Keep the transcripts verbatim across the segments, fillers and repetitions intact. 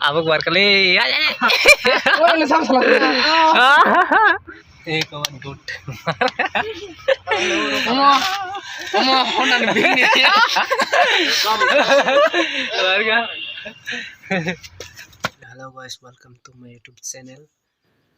Abo bar kali. Oi, ini sama salah. Eh, kawan good. Omo, omo, Honda ni bini. Warga. Hello guys, welcome to my YouTube channel.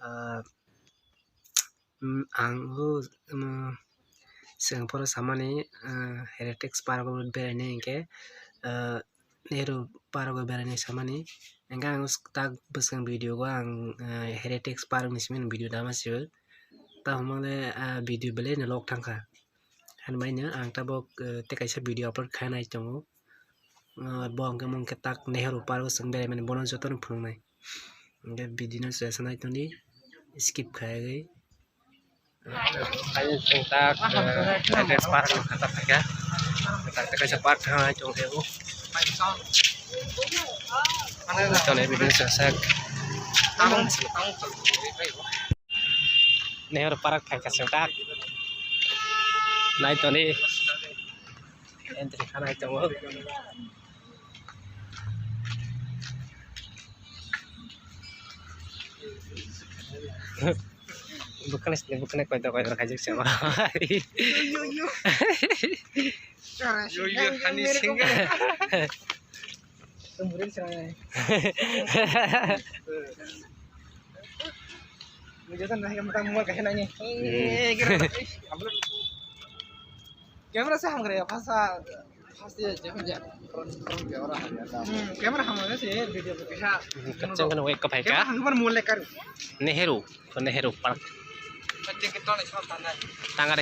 Uh, mm, ang o, mm, Swkang phoro samani, ah, Heritage Park o berainai hinkhe, ah, Nehru Park o berainai samani. Hinkhe ang tak bwskang video o ang, ah, Heritage Park ni simi video dama sio. Tamo le, ah, video belai no log thangkha. Hani baino ang tabok, ah, tei kaisa video upload khainai tongo. Ah, bo hwnkhe mungkhe tak Nehru Park o chwng beraimani bono jotono phunuknai. Hinkhe video no se sanai tongdi skip khaiwi. Hai chwng tak, eh, Heritage Park ni kha tak kha. Tak tak kaisa park thang hai chwng thebo. Toni video se sak. Nehru Park phai kha chwng tak. Nai toni. Entry khanai tongo. Bwkhani sini bwkhani koito koito khaijak se ma. Yo, yo, yo. Yo, yo, honey singer. Camera se hamkrai ya, phasa, phasa ya, jam ya. Hmm, camera hamkrai se video bo kaisa. Kacang kena wake up hai ka? Camera hamkrai mole karu. Nehru, to Nehru Park. Tangare.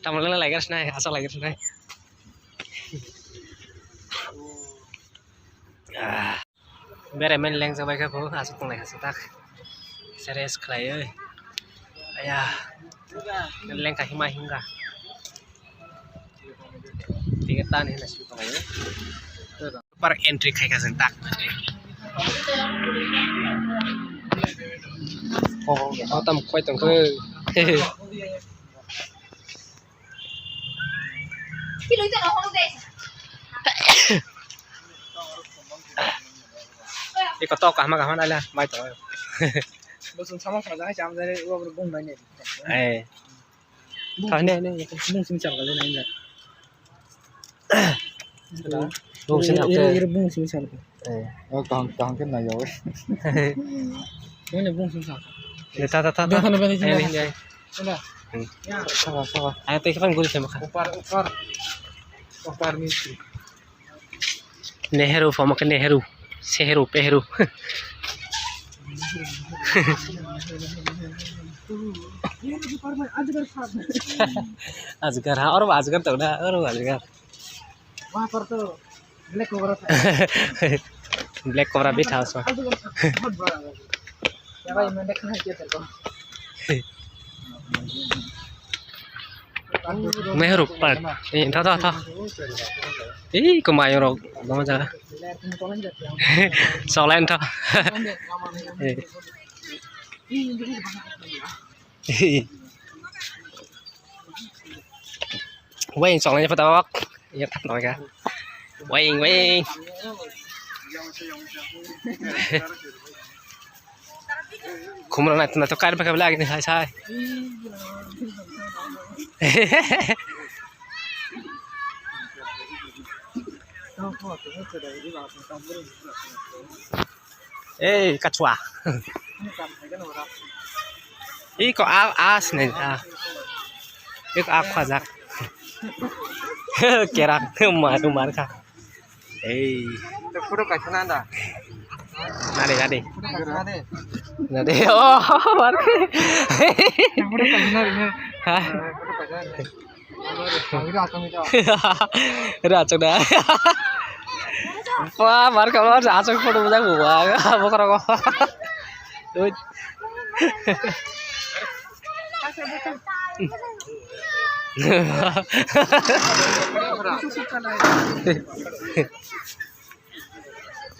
Tamo lena laigar sinai, asal laigar sinai. Ah. Bere men leng jabai kha bo, asuk tonglai kha tak. Seres khlai oi. Aya. Leng kha hima himga. Tiga tan hina sih tonglai oi. Park entry khai kha tak. Oh, tam koi tong khe. Iko tok kahma kahma nai la, mai tongo. Bosong sama sama jahai cham jai, ua bung nai ne. Eh. Thang ne, ne. Bung sing cham kali nai ja. Bung sing cham. Iro bung sing cham. Eh. Oh, kaham kaham ke nai yo. Ini bung sing cham. Ne, ta, ta, ta, ta. Bung sing cham. Ada. Hmm. Saka, saka. Ayo, teh, kapan gua sama kan? Upar, upar. Upar misi. Nehru, former ke Nehru. Seheru, peheru. Ajgar, ha, oro ajgar to na, oro ajgar. Waha par to. Black Cobra tha. Black Cobra bhi tha usme. Bahut bada hai. Kya bhai, main dekha hai kya tere ko? Nehru Park. Eh, tha, tha, tha. Eh, ko mayo rok, bama jaga. Solen tha. Eh. Weng chonglai pha tabok. Yak thap noi ka. Weng, weng. Khumra nai, nai to kar baka bela agni hai sai. Ei, kachua. Iko a, a sinai, a. Iko a khwajak. Kerak, mar, mar kha. Ei. Photo kaisa na da. Nade, nade. Photo kaisa na de. Nade. Oh, mar. Photo kaisa na de. Ha? Photo kaisa na de. Rachok da. Wah, mar kama rachok photo bujak buwa. Bokro ko. Ui.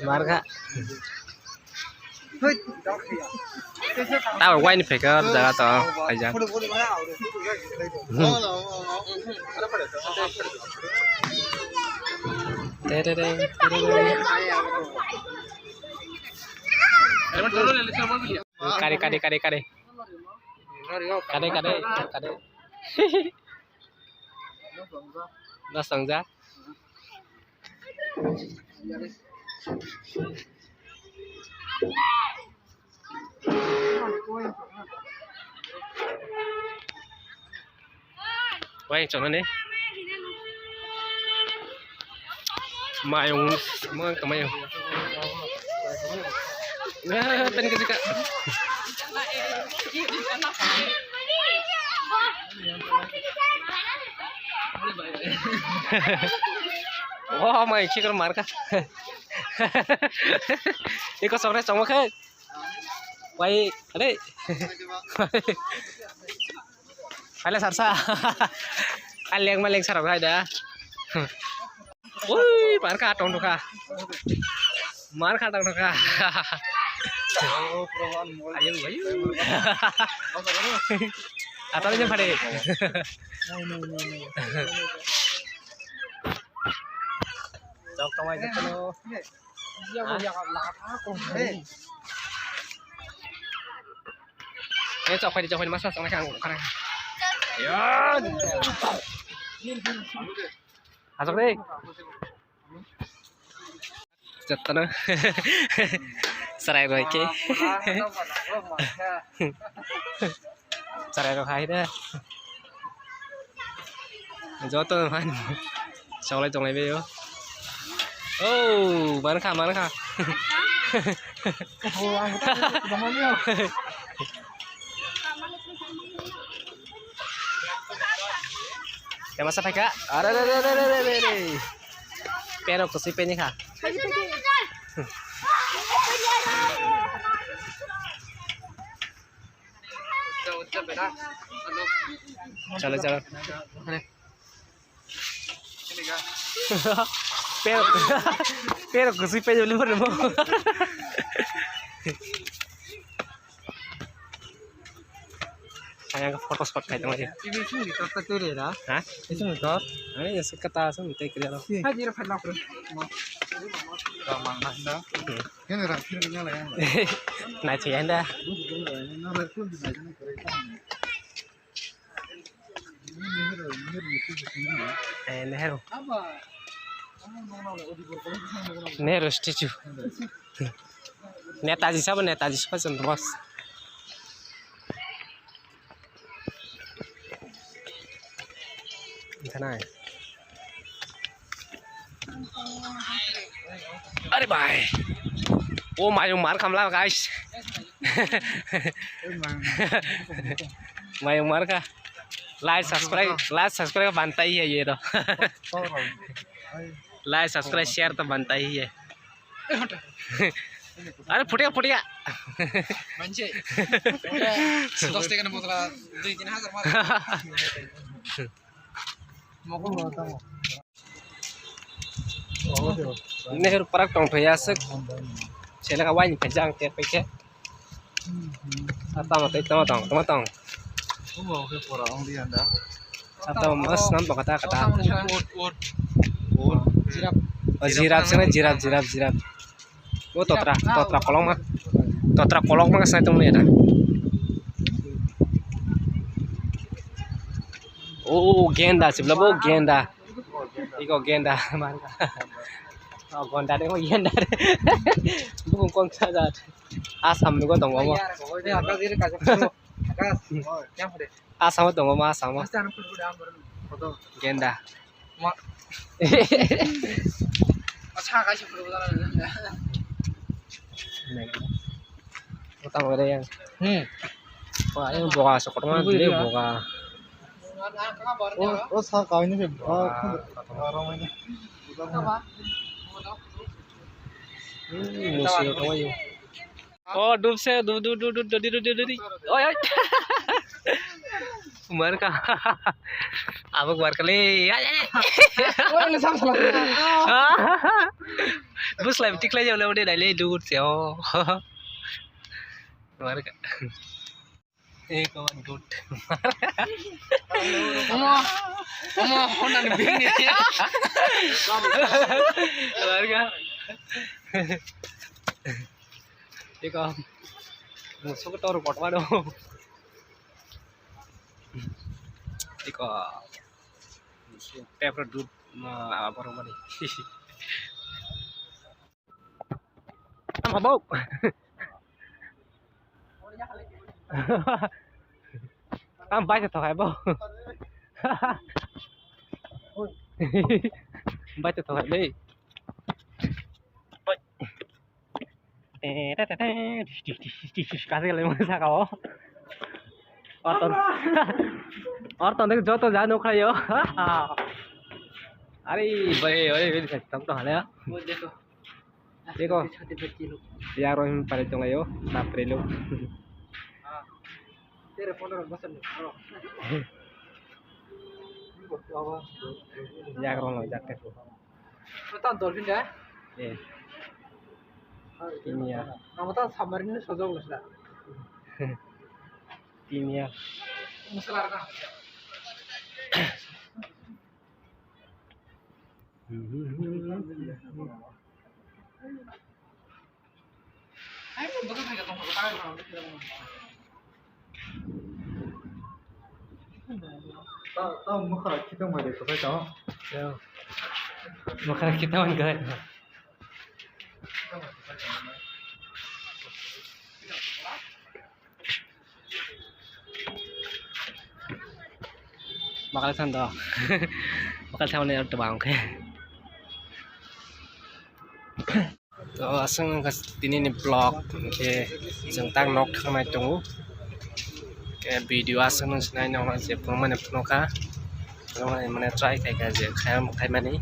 Mar kha. Tabok waini phaikha jaga to khaijak. Tere re, tere re. Kare, kare, kare, kare. Kare, kare, kare. Dos tong ja. Wai, chonani. Mayung, mang tamayo. Ah, pen kejika. Oh, mai, chikar marka. Iko sokre chongma khe. Wai, are. Phaila sarsa. Aleng maleng sarok hai da. Ui, mar kha tong tong kha. Mar kha tong tong kha. Ayo, ayo. Atau ni phade. Chok tong ai jepno. Eh, chok phai di, chok phai di, masa chok nai kha ang khana. Ya. Asok deh. Jatana. Serai roi ke. Serai roi hai deh. Joto man. Chonglai chonglai be yo. Oh, man kha, man kha. Yang masa phaikha? Are, are, are. Pero kusi peni kha. Chalo, chalo. Pero, pero kusi pe joli mo. Ayang photo spot khai tong. Ini sini kata tu le dah. Ha? Ini sini kata. Ani ya sekata sini tai kira lo. Hai, dia pernah pernah. Kamang nanda. Kene ra phir nya la yang. Nai che yanda. Eh, Nehru. Nehru statue. Netaji sabo, Netaji Subhash Chandra Bose. Thanai. Are bhai. O mayung mar khamla, guys. Mayung mar kha. Like, subscribe, like, subscribe banta hi hai ye to. Like, subscribe, share to banta hi hai. Are phutia, phutia. Manche. Dos taka ni botol, dui tin hajar mar. Nehru Park tong thai aswk. Seleka wine khe jang te paikhe. Tamo tei tamo tong, tamo tong. Tamo mas nam baka ta kata. Jirap. Oh, jirap sene, jirap, jirap, jirap. O totra, totra kolokma. Totra kolokma ka sai tong le da. O genda, sibla bo genda. Iko genda. O gonda de, o genda de. Bukung kong sa da. Asam nugo tongo mo. Asamo tongo mo, Asamo. Genda. Utang ore yang. Hmm. Wah, yang boga sokot mana dia boga. Oh, oh, sa kau ini sih. Wah, kotor. Hmm, musuh kau ini. Oh, dub se, dub, dub, dub, dub, dub, dub, dub, dub. Oi, oi. Mar kha. Abuk mar kha le. Ai, ai, ai. Oi, le sam salah. Bus lai tik lai jauh le udah dai le dub se. Oh. Warga. Eh, kawan, good. Omo, omo, Honda ni bini. Warga. Iko, musuh ketor kot mano. Iko, musuh tepra dud ma apa rumah ni. Apa bau? Ang bai ta thokai bo. Bai ta thokai dei. Te te te te. Kasi kali mo saka o. Orton. Orton dek joto ja nukhlaio. Are bai oi oi tam to hale. Wo dekho. Dekho. Chhati bachchi log. Yarok hin pare tonglaio, bapre log. Ah. Tero pondro bosor ni. Yarok no jak te. Kota dolphin da? Eh. Tiniya. Nama ta submarine ni sojok lasa. Tiniya. Musala ka. Tao, tao mwkhra khitong bai de kwthai tao. Mwkhra khitong bai kwthai tao. Bakal san do. Bakal san ni to bang khe. To aswk wngkha tini ni vlog, hwnkhe chwng tak nok thangnai tongo. Hwnkhe video aswk nung sinai nokna je phunukmani phunukha, phunukmani mane try khaikha je khayam khaimani.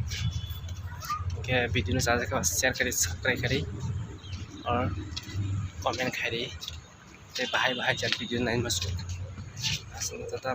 Hwnkhe video no chajak khe share khaidi, subscribe khaidi, or comment khaidi. Tei bahai bahai jat video naima suk. Aswk wngkha ta.